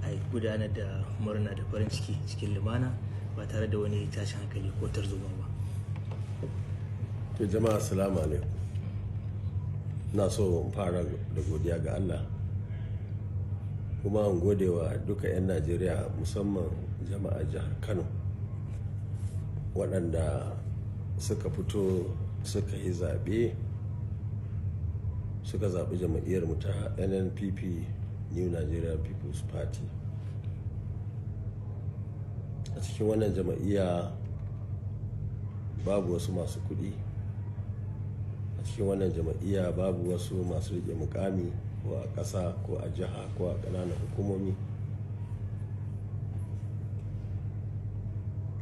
a gudanar da murna da farin ciki cikin lumana ba tare da wani tashin hankali ko tarzoma ba. To jama'a, assalamu alaikum. Ina so in fara da godiya ga Allah, kuma in gode wa duka 'yan Najeriya, musamman jama'a jihar Kano, waɗanda suka fito suka yi zaɓe, suka zaɓi jam'iyyar mu ta NNPP, New Nigerian People's Party. A cikin wannan jam'iyya babu wasu masu kuɗi, a cikin wannan jam'iyya babu wasu masu riƙe mukami, ko a ƙasa ko a jiha ko a ƙananan hukumomi.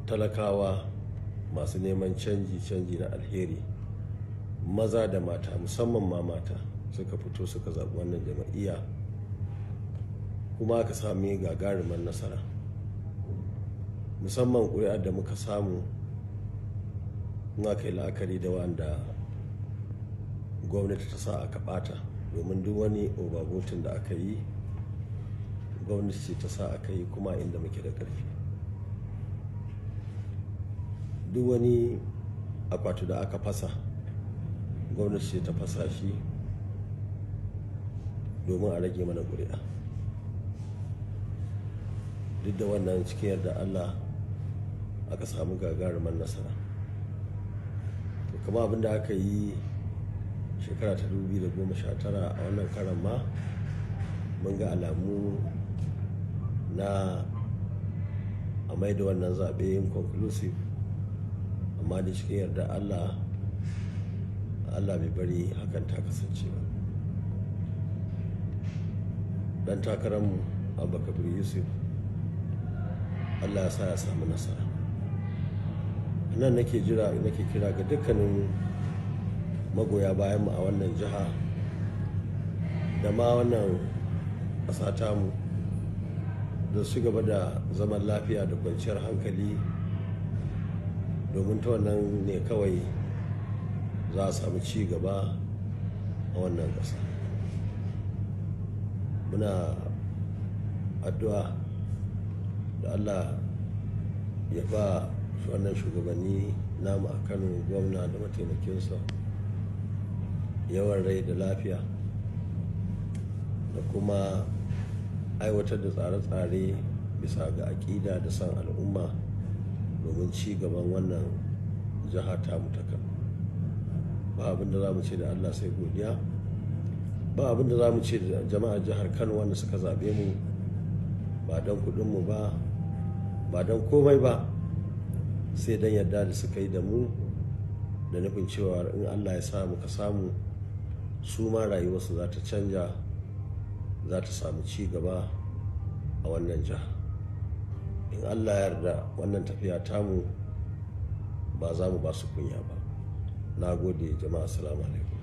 Talakawa masu neman canji, canji na alheri, maza da mata, musamman ma mata, suka fito suka zaɓi wannan jam'iyya, kuma aka sami gagarumar nasara, musamman ƙuri'ar da muka samu in aka yi la'akari da wanda gwamnati ta sa aka ɓata, domin duk wani overvoting da aka yi, gwamnati ce ta sa aka yi. Kuma inda muke da ƙarfi, duk wani akwatu da aka fasa, gwamnati ce ta fasa shi domin a rage mana ƙuri'a. Duk da wannan, cikin yarda Allah aka samu gagarumar nasara. To kama abin da aka yi shekara ta 2019, a wannan karan ma mun ga alamu na a mai da wannan zaɓe inconclusive, amma da cikin yarda Allah, Allah bai bari hakan ta kasance ba. Dan takararmu Abba Kabir Yusuf, Allah ya sa ya samu nasara. Nan nake jira, nake kira ga dukkanin magoya bayanmu a wannan jiha da ma wannan ƙasa tamu da su gaba da zaman lafiya da kwanciyar hankali, domin ta wannan ne kawai za a samu ci gaba a wannan ƙasa. Muna addu'a da Allah ya ba wannan shugabanni namu a Kano, gwamna da mataimakinsa, yawan rai da lafiya da kuma aiwatar da tsare-tsare bisa ga aƙida da son al'umma domin ci gaban wannan jiha tamu ta Kano. Ba abin da za mu ce da Allah sai godiya. Ba abin da za mu ce da jama'ar jihar Kano wanda suka zaɓe mu, ba don kuɗinmu ba, ba don komai ba, sai don yarda da suka yi da mu da nufin cewa in Allah ya sa muka samu, su ma rayuwarsu za ta canja, za ta samu ci gaba a wannan jiha. In Allah ya yarda, wannan tafiya tamu ba za mu ba su kunya ba. Na gode jama'a, assalamu alaikum.